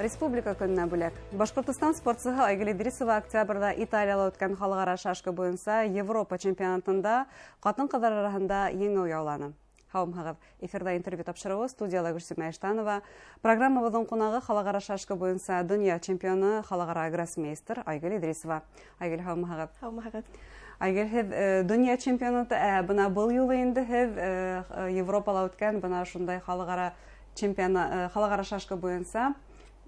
Республика көнөнә бүләк. Башҡортостан спортсыһы Айгөл Идрисова октябрҙә Италияла үткән халыҡ-ара шашка буйынса Европа чемпионатында ҡатын-ҡыҙҙар араһында еңеү яуланы. Һаумыһығыҙ! Эфирҙа интервью тапшырыуы, студияла Гөлсимә Иштанова. Программабыҙҙың ҡунағы халыҡ-ара шашка буйынса донъя чемпионы, халыҡ-ара гроссмейстер Айгөл Идрисова. Айгөл, һаумыһығыҙ! Һаумыһығыҙ! Айгөл, һеҙ донъя чемпионаты, бына был юлы инде һеҙ Европала үткән бына шундай халыҡ-ара чемпиона, халыҡ-ара шашка буйынса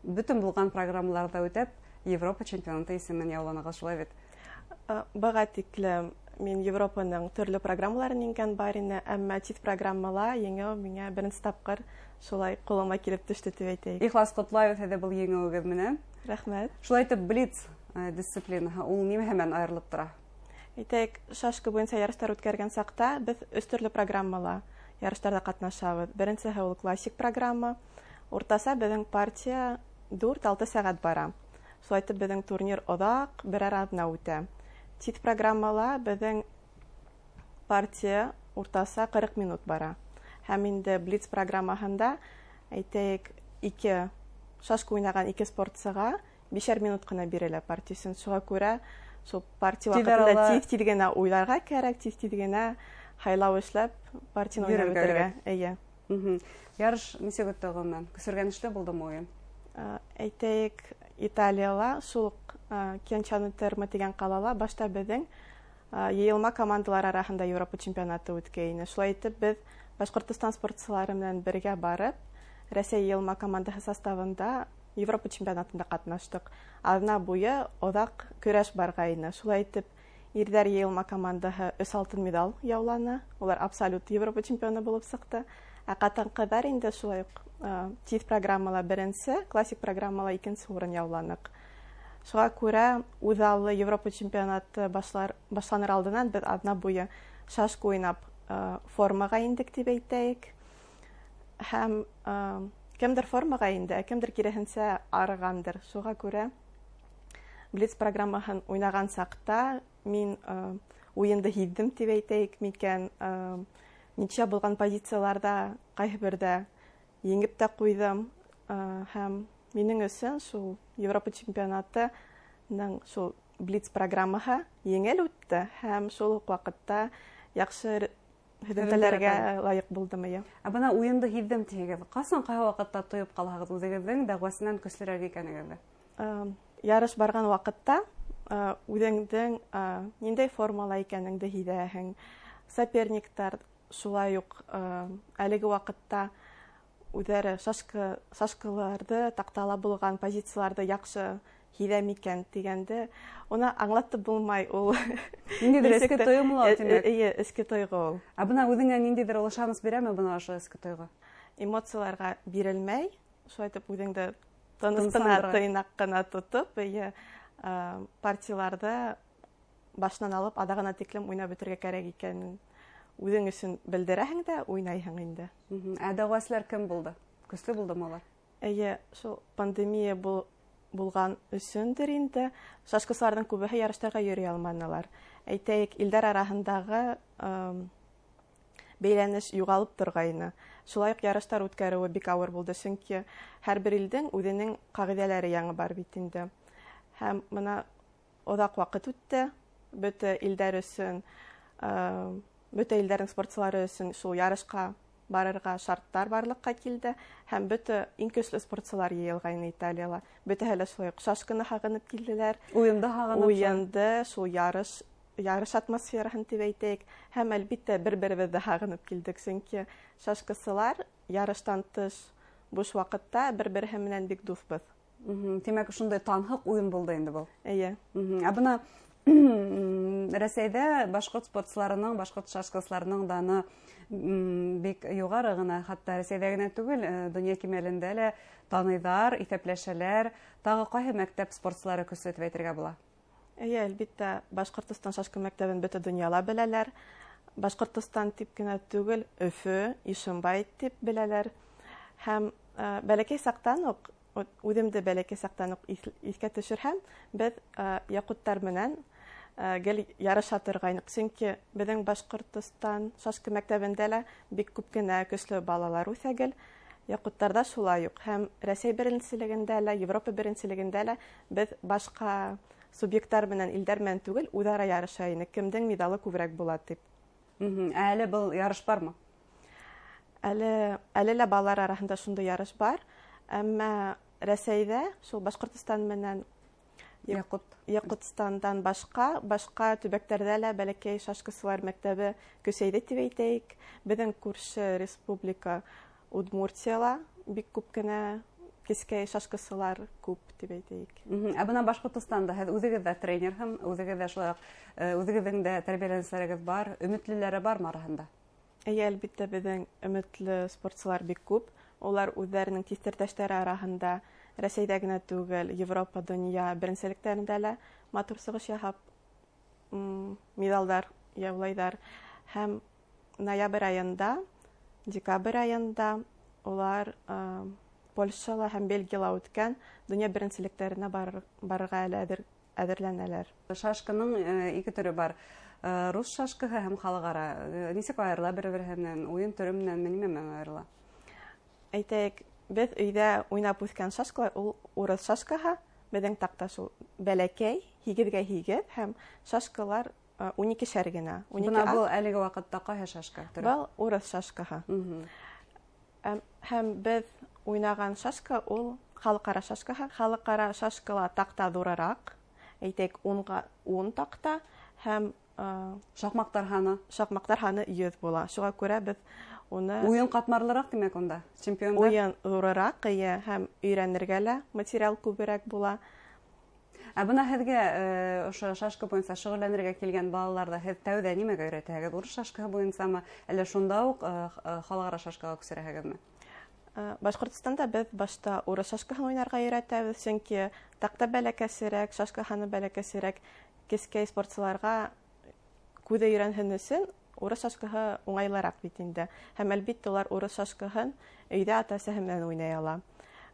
бөтөн булған программаларҙа үтәп, Европа чемпионаты исемен яуланығыҙ, шулай бит? Быға тиклем мин Европаның төрлө программаларын еңгән бар ине, әммә тиҙ программала еңеү миңә беренсе тапҡыр шулай ҡулыма килеп төштө тип әйтәйек. Ихлас ҡотлайбыҙ һеҙҙе был еңеүегеҙ менән. Рәхмәт. Шулай итеп, блиц дисциплинаһы ул нимә менән айырылып тора? Әйтәйек, шашка буйынса ярыштар үткәргән саҡта беҙ өс төрлө программала ярыштарҙа ҡатнашабыҙ. Беренсеһе ул классик программа. Уртаса беҙҙең партия 4-6 сәғәт бара. Шулай итеп, беҙҙең турнир оҙаҡ, берәр аҙна үтә. Тиҙ программала беҙҙең партия уртаса 40 минут бара. Һәм инде блиц программаһында, әйтәйек, ике шашка уйнаған ике спортсыға 5 минут ҡына бирелә партия өсөн. Шуға күрә шул партия Тиҙ ваҡытында арала тиҙ-тиҙ генә уйларға кәрәк, тиҙ-тиҙ генә һайлау эшләп партияны уйнап Йөрөргә бөтөргә. кәрәк. Эйе. Ярыш нисек үтте ғөмүмән? Көсөргәнешле булдымы уйын? Әйтәйек, Италияла шул уҡ Кьянчано Терме тигән ҡалала башта беҙҙең йыйылма командалар араһында Европа чемпионаты үткәйне. Шулай итеп, беҙ Башҡортостан спортсылары менән бергә барып, Рәсәй йыйылма командаһы составында Европа чемпионатында ҡатнаштыҡ. Аҙна буйы оҙаҡ көрәш барғайны. Шулай итеп, ирҙәр йыйылма командаһы өс алтын медаль яуланы. Улар абсолют Европа чемпионы булып сыҡты. Ә ҡатын-ҡыҙҙар инде шулай уҡ тиҙ программала беренсе, классик программала икенсе урын яуланыҡ. Шуға күрә үҙаллы Европа чемпионаты башланыр алдынан беҙ аҙна буйы шашка уйнап формаға индек тип әйтәйек. Һәм кемдер формаға инде, ә кемдер киреһенсә арығандыр. Шуға күрә блиц программаһын уйнаған саҡта мин уйынды һиҙҙем тип әйтәйек микән, нисә булған позицияларҙа ҡайһы берҙә еңеп тә ҡуйҙым. Һәм минең өсөн шул Европа чемпионатының шул блиц программаһы еңел үтте һәм шул уҡ ваҡытта яҡшы һөҙөмтәләргә лайыҡ булдым. Эйе. Ә бына уйынды һиҙҙем тиһегеҙ, ҡасан, ҡайһы ваҡытта тойоп ҡалһағыҙ үҙегеҙҙең дәғүәсенән көслөрәк икәнегеҙҙе? Ярыш барған ваҡытта үҙеңдең ниндәй формала икәнеңде һиҙәһең. Соперниктар шулай уҡ әлеге ваҡытта үҙҙәре шашкаларҙы, таҡтала булған позицияларҙы яҡшы һиҙә микән тигәнде, уны аңлатып булмай ул. Ниндәйҙер Нисек эске тә тойғо ул, тимәк? Эйе, эске тойғо ул. Ә бына үҙеңә ниндәйҙер ул ышаныс бирәме бына ошо эске тойғо? Эмоцияларға бирелмәй, шулай итеп үҙеңде тыныс ҡына, Тынысландыра. тыйнаҡ ҡына тотоп, эйе, партияларҙы башынан алып аҙағына тиклем уйнап бөтөргә кәрәк икәнен үҙең өсөн белдерәһең дә уйнайһың инде. Ә дәғүәселәр кем булды? Көслө булдымы улар? Эйе, шул пандемия булған өсөндөр инде шашкасыларҙың күбеһе ярыштарға йөрөй алманылар. Әйтәйек, илдәр араһындағы бәйләнеш юғалып торғайны. Шулай уҡ ярыштар үткәреүе бик ауыр булды, сөнки һәр бер илдең үҙенең ҡағиҙәләре яңы бар бит инде. Һәм бына оҙаҡ ваҡыт үтте, бөтә илдәр өсөн, бөтә илдәрҙең спортсылары өсөн шул ярышҡа барырға шарттар барлыҡҡа килде һәм бөтә иң көслө спортсылар йыйылғайны Италияла. Бөтәһе лә шулай уҡ шашканы һағынып килделәр. Уйынды һағынып. Уйынды, шул ярыш атмосфераһын тип әйтәйек. Һәм әлбиттә бер-беребеҙҙе һағынып килдек, сөнки шашкасылар ярыштан тыш буш ваҡытта бер-береһе менән бик дуҫбыҙ. Тимәк, ошондай танһыҡ уйын булды инде был. Эйе. Ә бына Рәсәйҙә башҡорт спортсыларының, башҡорт шашкасыларының даны бик юғары ғына, хатта Рәсәйҙә генә түгел, донъя кимәлендә лә таныйҙар, иҫәпләшәләр. Тағы ҡайһы мәктәп спортсылары көслө тип әйтергә була? Эйе, әлбиттә, Башҡортостан шашка мәктәбен бөтә донъяла беләләр. Башҡортостан тип кенә түгел, Өфө, Ишембай тип беләләр. Һәм бәләкәй саҡтан уҡ, үҙемде бәләкәй саҡтан уҡ иҫкә төшөрһәм, беҙ яҡуттар менән гел ярыша торғайныҡ. Сөнки беҙҙең Башҡортостан шашка мәктәбендә лә бик күп кенә көслө балалар үҫә гел. Яҡуттарҙа шулай уҡ. Һәм Рәсәй беренселегендә лә, Европа беренселегендә лә беҙ башҡа субъекттар менән, илдәр менән түгел, үҙ-ара ярыша инек. Кемдең миҙалы күберәк була тип. Ә әле был ярыш бармы? Әле лә балалар араһында шундай ярыш бар. Әммә Рәсәйҙә шул Башҡортостан менән Яҡутстандан башҡа төбәктәрҙә лә бәләкәй шашкасылар мәктәбе көсәйҙе тип әйтәйек. Беҙҙең күрше республика Удмуртияла бик күп кенә кескәй шашкасылар күп тип әйтәйек. Ә бына Башҡортостанда һеҙ үҙегеҙ ҙә тренер һәм үҙегеҙ ҙә шулай уҡ, үҙегеҙҙең дә тәрбиәләнеүселәрегеҙ бар, өмөтлөләре бармы араһында? Эйе, әлбиттә, беҙҙең өмөтлө спортсылар бик күп. Улар үҙҙәренең тиҫтерҙәштәре араһында Рәсәйҙә генә түгел, Европа, донъя беренселектәрендә лә матур сығыш яһап, миҙалдар яулайҙар. Һәм ноябрь айында, декабрь айында улар Польшала һәм Бельгияла үткән донъя беренселектәренә барырға әле әҙерләнәләр. Шашканың ике төрө бар. Рус шашкаһы һәм халыҡ-ара. Нисек айырыла бер-береһенән? Уйын төрө менән нимә менән айырыла? Әйтәйек, беҙ өйҙә уйнап үҫкән шашкалар ул урыҫ шашкаһы, беҙҙең таҡта шул бәләкәй, һигеҙгә һигеҙ, һәм шашкалар ун икешәр генә. Ун ике Бына ат. был әлеге ваҡытта ҡайһы шашка төрө? Был урыҫ шашкаһы. Һәм беҙ уйнаған шашка ул халыҡ-ара шашкаһы. Халыҡ-ара шашкала таҡта ҙурыраҡ, әйтәйек, унға ун таҡта һәм Шаҡмаҡтар һаны? Шаҡмаҡтар һаны 100 була. Шуға күрә беҙ уны Уйын ҡатмарлыраҡ, тимәк, унда чемпиондар? Уйын ҙурыраҡ, эйе, һәм өйрәнергә лә материал күберәк була. Ә бына һеҙгә ошо шашка буйынса шөғөлләнергә килгән балаларҙы һеҙ тәүҙә нимәгә өйрәтәһегеҙ? Урыҫ шашкаһы буйынсамы, әллә шунда уҡ халыҡ-ара шашкаға күсерәһегеҙме? Башҡортостанда беҙ башта урыҫ шашкаһын уйнарға өйрәтәбеҙ, сөнки таҡта бәләкәсерәк, шашка һаны бәләкәсерәк, кескәй спортсыларға күҙе өйрәнһен өсөн урыҫ шашкаһы уңайлыраҡ бит инде. Һәм әлбиттә улар урыҫ шашкаһын өйҙә ата-әсәһе менән уйнай ала.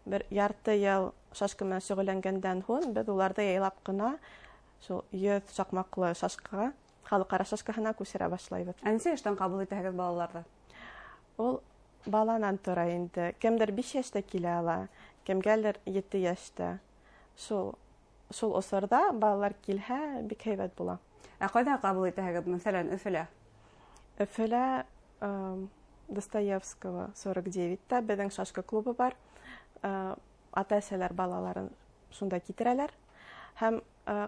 Бер ярты йыл шашка менән шөғөлләнгәндән һуң беҙ уларҙы яйлап ҡына шул 100 шаҡмаҡлы шашкаға, халыҡ-ара шашкаһына күсерә башлайбыҙ. Ә нисә йәштән ҡабул итәһегеҙ балаларҙы? Ул баланан тора инде. Кемдер 5 йәштә килә ала, кемгәлер 7 йәштә. Шул осорҙа балалар килһә, бик һәйбәт була. Ә ҡайҙа ҡабул итәһегеҙ, мәҫәлән, Өфөлә? Өфөлә Достоевского 49-тә беҙҙең шашка клубы бар. Ата-әсәләр балаларын шунда китерәләр. Һәм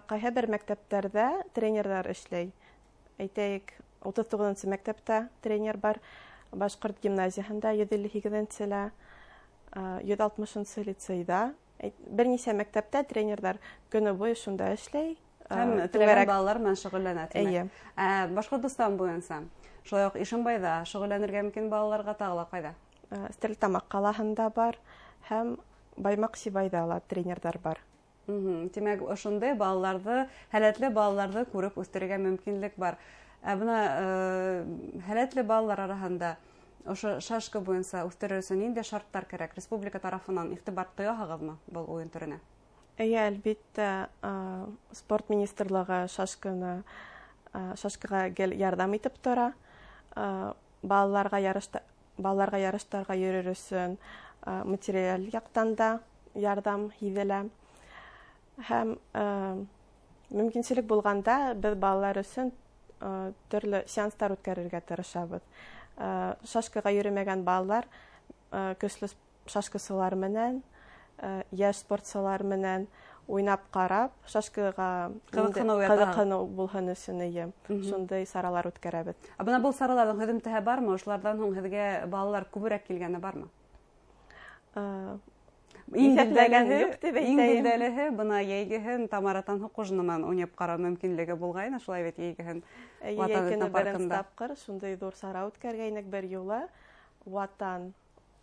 ҡайһы бер мәктәптәрҙә тренерҙар эшләй. Әйтәйек, утыҙ туғыҙынсы мәктәптә тренер бар, Башҡорт гимназияһында йөҙ илле һигеҙенселә, йөҙ алтмышынсы лицейҙа. Бер нисә мәктәптә тренерҙар көнө буйы шунда эшләй. Һәм теләгән балалар менән шөғөлләнә, тимәк. Эйе. Башҡортостан буйынса шулай уҡ Ишембайҙа шөғөлләнергә мөмкин балаларға тағы ла ҡайҙа? Стәрлетамаҡ ҡалаһында бар һәм Баймаҡ Сибайҙа ла тренерҙар бар. Тимәк, ошондай балаларҙы, һәләтле балаларҙы күреп үҫтерергә мөмкинлек бар. Ә бына һәләтле балалар араһында ошо шашка буйынса үҫтерер өсөн ниндәй шарттар кәрәк? Республика тарафынан иғтибар тояһығыҙмы был уйын төрөнә? Эйе, әлбиттә, спорт министрлығы шашкаға гел ярҙам итеп тора. Балаларға ярыштарға йөрөр өсөн материаль яҡтан да ярҙам һиҙелә. Һәм мөмкинселек булғанда беҙ балалар өсөн төрлө сеанстар үткәрергә тырышабыҙ. Шашкаға йөрөмәгән балалар көслө шашкасылар менән, йәш спортсылар менән уйнап ҡарап, шашкаға Ҡыҙыҡһыныу уятаһығыҙ. ҡыҙыҡһыныу булһын өсөн, эйе, шундай саралар үткәрәбеҙ. Ә бына был сараларҙың һөҙөмтәһе бармы? Ошоларҙан һуң һеҙгә балалар күберәк килгәне бармы? Иң Иҫәпләгән юҡ тип иң әйтәйем. билдәлеһе бына йәйгеһен Тамара Танһыҡужина менән уйнап ҡарау мөмкинлеге булғайны, шулай бит, йәйгеһен Эйе, Ватан йәйгене этнопаркында. беренсе тапҡыр шундай ҙур сара үткәргәйнек бер юлы Ватан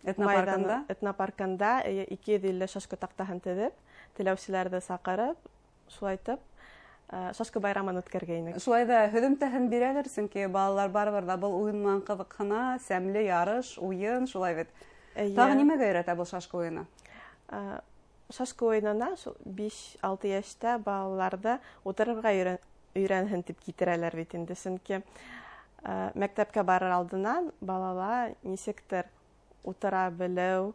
Этнопаркында? майҙаны, этнопаркында, эйе, ике йөҙ илле шашка таҡтаһын теҙеп, теләүселәрҙе саҡырып, шулай итеп шашка байрамын үткәргәйнек. Шулай ҙа һөҙөмтәһен бирәлер, сөнки балалар барыбер ҙа был уйын менән ҡыҙыҡһына, сәмле ярыш, уйын, шулай бит. Эйе. Тағы нимәгә өйрәтә был шашка уйыны? Шашка уйынына шул биш-алты йәштә балаларҙы ултырырға өйрәнһен тип китерәләр бит инде, сөнки мәктәпкә барыр алдынан балала нисектер утыра белеү,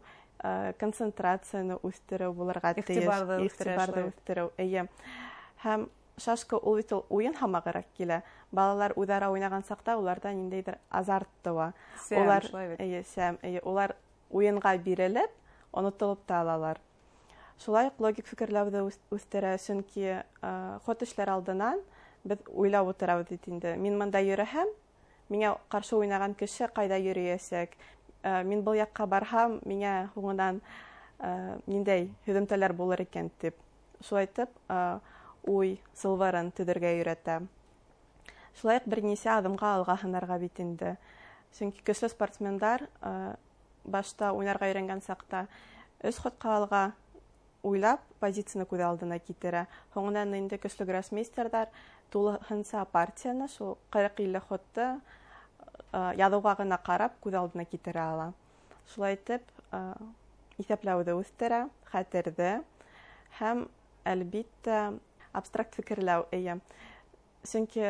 концентрацияны үҫтереү булырға тейеш. Иғтибарҙы үҫтереү. Эйе. Һәм шашка ул бит ул уйын һамағыраҡ килә. Балалар үҙ-ара уйнаған саҡта уларҙа ниндәйҙер азарт тыуа. Улар, эйе, сәм, эйе, улар уйынға бирелеп, онотолоп та алалар. Шулай уҡ логик фекерләүҙе үҫтерә, сөнки ход эшләр алдынан беҙ уйлап ултырабыҙ бит инде. Мин бында йөрөһәм, миңә ҡаршы уйнаған кеше ҡайҙа йөрөйәсәк? Мин был яҡҡа барһам, миңә һуңынан ниндәй һөҙөмтәләр булыр икән тип. Шулай итеп, уй сылбарын төҙөргә өйрәтә. Шулай уҡ бер нисә аҙымға алға һынарға бит инде. Сөнки көслө спортсмендар башта уйнарға өйрәнгән саҡта 3 ходҡа алға уйлап позицияны күҙ алдына китерә. Һуңынан инде көслө гроссмейстерҙар тулыһынса партияны, шул 40-50 ходты яҙыуға ғына ҡарап күҙ алдына китерә ала. Шулай итеп, иҫәпләүҙе үҫтерә, хәтерҙе һәм әлбиттә абстракт фекерләү, эйе. Сөнки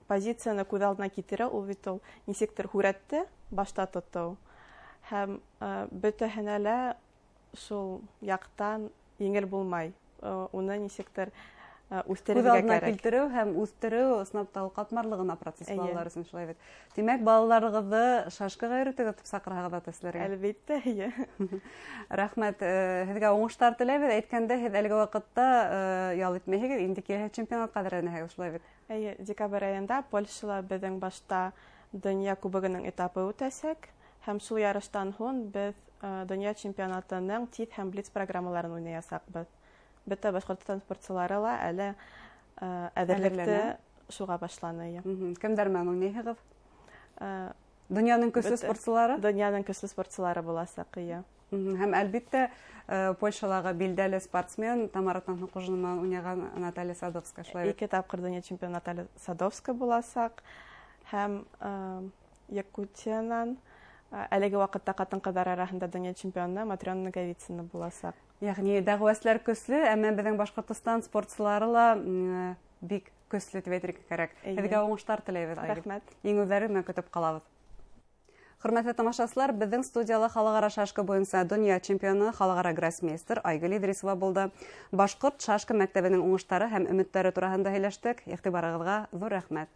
позицияны күҙ алдына китерә, ул бит ул нисектер һүрәтте башта тотоу. Һәм бөтәһенә лә шул яҡтан еңел булмай. Уны нисектер үҫтерергә кәрәк. Күҙ алдына килтереү һәм үҫтереү ысынлап та ул ҡатмарлы ғына процесс балалар өсөн, шулай бит. Тимәк, балаларығыҙҙы шашкаға өйрәтергә тип саҡырһағыҙ ата-әсәләргә. Әлбиттә, эйе. Рәхмәт, һеҙгә уңыштар теләйбеҙ. Әйткәндә, һеҙ әлеге ваҡытта ял итмәйһегеҙ, инде киләһе чемпионатҡа әҙерләнәһегеҙ, шулай бит. Эйе, декабрь айында Польшала беҙҙең башта донъя кубогының этапы үтәсәк, һәм шул ярыштан һуң беҙ донъя чемпионатының тиҙ һәм блиц программаларын уйнаясаҡбыҙ. Бөтә Башҡортостан спортсылары ла әле әҙерлекте шуға башланы. Кемдәр менән уйнайһығыҙ? Донъяның көслө спортсылары? Донъяның көслө спортсылары буласаҡ, эйе. Һәм әлбиттә Польшалағы билдәле спортсмен Тамара Таңһыҡужина менән уйнаған Наталья Садовская, шулай бит? 2 тапҡыр донъя чемпионы Наталья Садовская буласаҡ. Һәм Якутиянан әлеге ваҡытта ҡатын-ҡыҙҙар араһында донъя чемпионы Матрена Наговицына буласаҡ. Йәғни дәғүәселәр көслө, әммә беҙҙең Башҡортостан спортсылары ла бик көслө тип әйтергә кәрәк. Һеҙгә уңыштар теләйбеҙ, Айгөл. Рәхмәт. Еңеүҙәре менән көтөп ҡалабыҙ. Хөрмәтле тамашасылар, беҙҙең студияла халыҡ-ара шашка буйынса донъя чемпионы, халыҡ-ара гроссмейстер Айгөл Идрисова булды. Башҡорт шашка мәктәбенең уңыштары һәм өмөттәре тураһында һөйләштек. Иғтибарығыҙға ҙур рәхмәт.